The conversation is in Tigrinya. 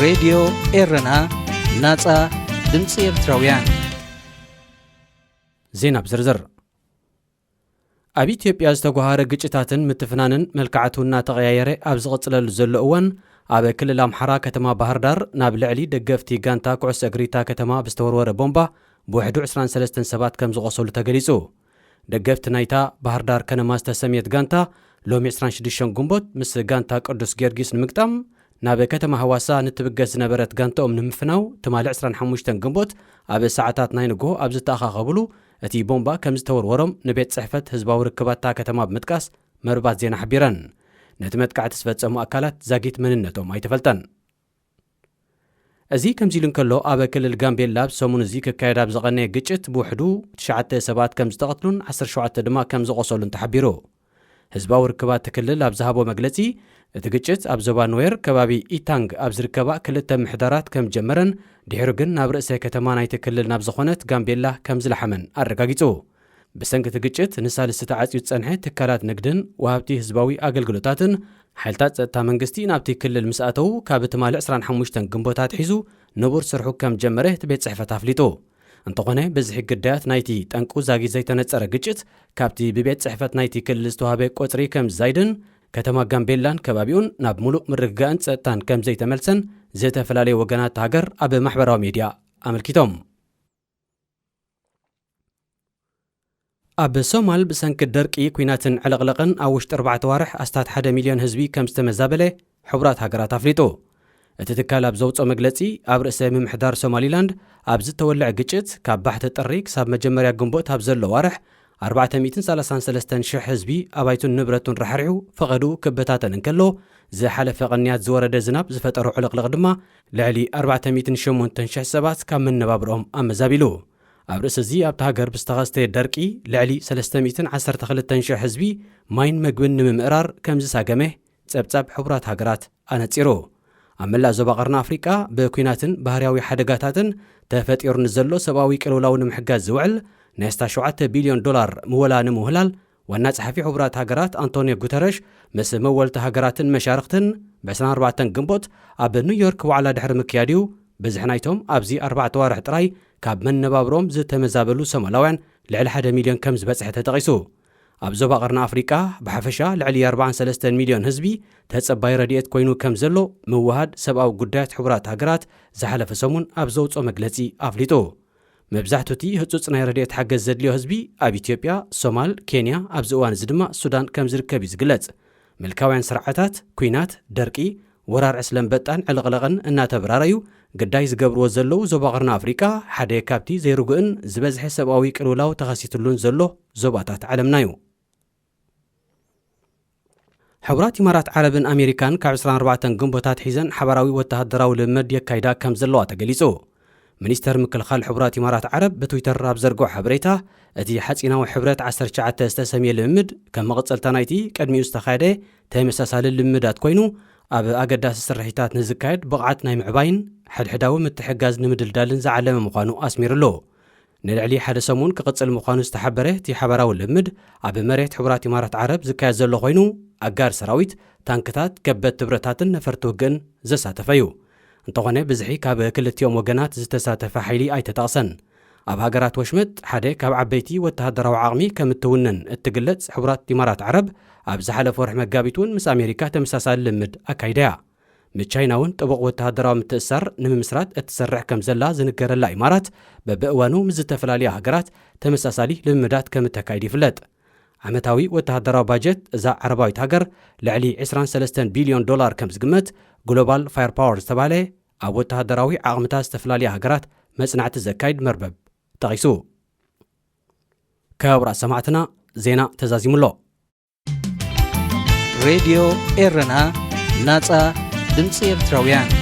ሬድዮ ኤረና፣ ናጻ ድምጺ ኤርትራውያን። ዜና ብዝርዝር። ኣብ ኢትዮጵያ ዝተጓሃረ ግጭታትን ምትፍናንን መልክዓቱ እናተቐያየረ ኣብ ዝቕጽለሉ ዘሎ እዋን፣ ኣብ ክልል ኣምሓራ ከተማ ባህር ዳር ናብ ልዕሊ ደገፍቲ ጋንታ ኩዕሶ እግሪ እታ ከተማ ብዝተወርወረ ቦምባ ብውሕዱ ዕስራን ሰለስተን ሰባት ከም ዝቖሰሉ ተገሊጹ። ደገፍቲ ናይታ ባህር ዳር ከነማ ዝተሰምየት ጋንታ ሎሚ ዕስራን ሽዱሽተን ግንቦት ምስ ጋንታ ቅዱስ ጊዮርጊስ ንምግጣም ናብ ከተማ ሃዋሳ ንትብገስ ዝነበረት ጋንታኦም ንምፍናው ትማሊ ዕስራን ሓሙሽተን ግንቦት ኣብ ሰዓታት ናይ ንግሆ ኣብ ዝተኣኻኸብሉ እቲ ቦምባ ከም ዝተወርወሮም ንቤት ጽሕፈት ህዝባዊ ርክባት እታ ከተማ ብምጥቃስ መርባት ዜና ሓቢረን። ነቲ መጥቃዕቲ ዝፈጸሙ ኣካላት ዛጊት መንነቶም ኣይተፈልጠን። እዚ ከምዚ ኢሉ እንከሎ፣ ኣብ ክልል ጋምቤላ ኣብ ሰሙን እዚ ክካየድ ኣብ ዝቐነየ ግጭት ብውሕዱ ትሽዓተ ሰባት ከም ዝተቐትሉን ዓሰርተ ሸውዓተ ድማ ከም ዝቖሰሉን ተሓቢሩ። ህዝባዊ ርክባት እቲ ክልል ኣብ ዝሃቦ መግለጺ፣ እቲ ግጭት ኣብ ዞባ ኑዌር ከባቢ ኢታንግ ኣብ ዝርከባ ክልተ ምሕዳራት ከም ጀመረን ድሒሩ ግን ናብ ርእሰ ከተማ ናይቲ ክልል ናብ ዝኾነት ጋምቤላ ከም ዝለሓመን ኣረጋጊጹ። ብሰንኪ እቲ ግጭት ንሳልስቲ ተዓጽዩ ዝጸንሐ ትካላት ንግድን ወሃብቲ ህዝባዊ ኣገልግሎታትን ሓይልታት ጸጥታ መንግስቲ ናብቲ ክልል ምስ ኣተዉ ካብ ትማሊ ዕስራን ሓሙሽተን ግንቦት ኣትሒዙ ንቡር ስርሑ ከም ጀመረ እቲ ቤት ጽሕፈት ኣፍሊጡ። እንተኾነ ብዝሒ ግዳያት ናይቲ ጠንቁ ዛጊት ዘይተነጸረ ግጭት ካብቲ ብቤት ጽሕፈት ናይቲ ክልል ዝተዋህበ ቁጽሪ ከም ዝዛይድን ከተማ ጋምቤላን ከባቢኡን ናብ ሙሉእ ምርግጋእን ጸጥታን ከም ዘይተመልሰን ዝተፈላለዩ ወገናት ሃገር ኣብ ማሕበራዊ ሚድያ ኣመልኪቶም። ኣብ ሶማል ብሰንኪ ደርቂ፣ ኲናትን ዕልቕልቕን ኣብ ውሽጢ ኣርባዕተ ዋርሕ ኣስታት ሓደ ሚልዮን ህዝቢ ከም ዝተመዛበለ ሕቡራት ሃገራት ኣፍሊጡ። እቲ ትካል ኣብ ዘውፅኦ መግለፂ፣ ኣብ ርእሰ ምምሕዳር ሶማሊላንድ ኣብ ዝተወልዐ ግጭት ካብ ባሕቲ ጥሪ ክሳብ መጀመርያ ግንቦት ኣብ ዘሎ ዋርሕ ኣርባዕተ ሚእትን ሰላሳን ሰለስተን ሽሕ ህዝቢ ኣባይቱን ንብረቱን ራሕሪሑ ፈቐድኡ ክበታተን እንከሎ፣ ዝሓለፈ ቅንያት ዝወረደ ዝናብ ዝፈጠሮ ዕልቕልቕ ድማ ልዕሊ ኣርባዕተ ሚእትን ሸሞንተን ሽሕ ሰባት ካብ መነባብሮኦም ኣመዛቢሉ። ኣብ ርእሲ እዚ ኣብታ ሃገር ብዝተኸስተ ደርቂ ልዕሊ ሰለስተ ሚእትን ዓሰርተ ክልተን ሽሕ ህዝቢ ማይን መግብን ንምምእራር ከም ዝሳገመ ጸብጻብ ሕቡራት ሃገራት ኣነጺሩ። ኣብ መላእ ዞባ ቀርኒ ኣፍሪቃ ብኲናትን ባህርያዊ ሓደጋታትን ተፈጢሩ ንዘሎ ሰብኣዊ ቅልውላው ንምሕጋዝ ዝውዕል ናይ ኣስታት ሸውዓተ ቢልዮን ዶላር ምወላ ንምውህላል ዋና ጸሓፊ ሕቡራት ሃገራት ኣንቶንዮ ጉተረሽ ምስ መወልቲ ሃገራትን መሻርኽትን ብ ዕስራን ኣርባዕተን ግንቦት ኣብ ኒውዮርክ ዋዕላ ድሕሪ ምክያድ'ዩ። ብዝሒ ናይቶም ኣብዚ ኣርባዕተ ዋርሕ ጥራይ ካብ መነባብሮም ዝተመዛበሉ ሶማላውያን ልዕሊ ሓደ ሚልዮን ከም ዝበጽሐ ተጠቒሱ። ኣብ ዞባ ቀርኒ ኣፍሪቃ ብሓፈሻ ልዕሊ ኣርባዓን ሰለስተን ሚልዮን ህዝቢ ተጸባይ ረድኤት ኮይኑ ከም ዘሎ ምውሃድ ሰብኣዊ ጉዳያት ሕቡራት ሃገራት ዝሓለፈ ሰሙን ኣብ ዘውጽኦ መግለጺ ኣፍሊጡ። መብዛሕቱ እቲ ህጹጽ ናይ ረድኤት ሓገዝ ዘድልዮ ህዝቢ ኣብ ኢትዮጵያ፣ ሶማል፣ ኬንያ፣ ኣብዚ እዋን እዚ ድማ ሱዳን ከም ዝርከብ እዩ ዝግለጽ። ምልካውያን ስርዓታት፣ ኲናት፣ ደርቂ፣ ወራር ዕስለ ኣንበጣን ዕልቕልቕን እናተበራረዩ ግዳይ ዝገብርዎ ዘለዉ ዞባ ቀርኒ ኣፍሪቃ ሓደ ካብቲ ዘይርጉእን ዝበዝሐ ሰብኣዊ ቅልውላው ተኸሲትሉን ዘሎ ዞባታት ዓለምና እዩ። ሕቡራት ኢማራት ዓረብን ኣሜሪካን ካብ ዕስራን ኣርባዕተን ግንቦት ኣትሒዘን ሓባራዊ ወተሃደራዊ ልምምድ የካይዳ ከም ዘለዋ ተገሊጹ። ሚኒስተር ምክልኻል ሕቡራት ኢማራት ዓረብ ብትዊተር ኣብ ዘርግሖ ሓበሬታ፣ እቲ ሓጺናዊ ሕብረት ዓሰርተ ትሽዓተ ዝተሰምየ ልምምድ ከም መቐጸልታ ናይቲ ቅድሚኡ ዝተኻየደ ተመሳሳሊ ልምምዳት ኮይኑ፣ ኣብ ኣገዳሲ ስርሒታት ንዝካየድ ብቕዓት ናይ ምዕባይን ሓድሕዳዊ ምትሕግጋዝ ንምድልዳልን ዝዓለመ ምዃኑ ኣስሚሩሉ። ንልዕሊ ሓደ ሰሙን ክቕጽል ምዃኑ ዝተሓበረ እቲ ሓባራዊ ልምምድ፣ ኣብ መሬት ሕቡራት ኢማራት ዓረብ ዝካየድ ዘሎ ኮይኑ፣ ኣጋር ሰራዊት፣ ታንክታት፣ ከበድቲ ብረታትን ነፈርቲ ውግእን ዘሳተፈ እዩ። እንተኾነ፣ ብዝሒ ካብ ክልቲኦም ወገናት ዝተሳተፈ ሓይሊ ኣይተጠቕሰን። ኣብ ሃገራት ወሽመጥ ሓደ ካብ ዓበይቲ ወተሃደራዊ ዓቕሚ ከም እትውንን እትግለጽ ሕቡራት ኢማራት ዓረብ፣ ኣብ ዝሓለፈ ወርሒ መጋቢት እውን ምስ ኣሜሪካ ተመሳሳሊ ልምምድ ኣካይዳ እያ። ምስ ቻይና እውን ጥቡቕ ወተሃደራዊ ምትእስሳር ንምምስራት እትሰርሕ ከም ዘላ ዝንገረላ ኢማራት፣ በብእዋኑ ምስ ዝተፈላለያ ሃገራት ተመሳሳሊ ልምምዳት ከም እተካይድ ይፍለጥ። ዓመታዊ ወተሃደራዊ ባጀት እዛ ዓረባዊት ሃገር ልዕሊ ዕስራን ሰለስተን ቢልዮን ዶላር ከም ዝግመት፣ ግሎባል ፋየር ፓወር ዝተባህለ ኣብ ወተሃደራዊ ዓቕምታት ዝተፈላለያ ሃገራት መጽናዕቲ ዘካይድ መርበብ ጠቒሱ። ክቡራት ሰማዕትና፣ ዜና ተዛዚሙ ኣሎ። ሬድዮ ኤረና፣ ናጻ ድምጺ ኤርትራውያን።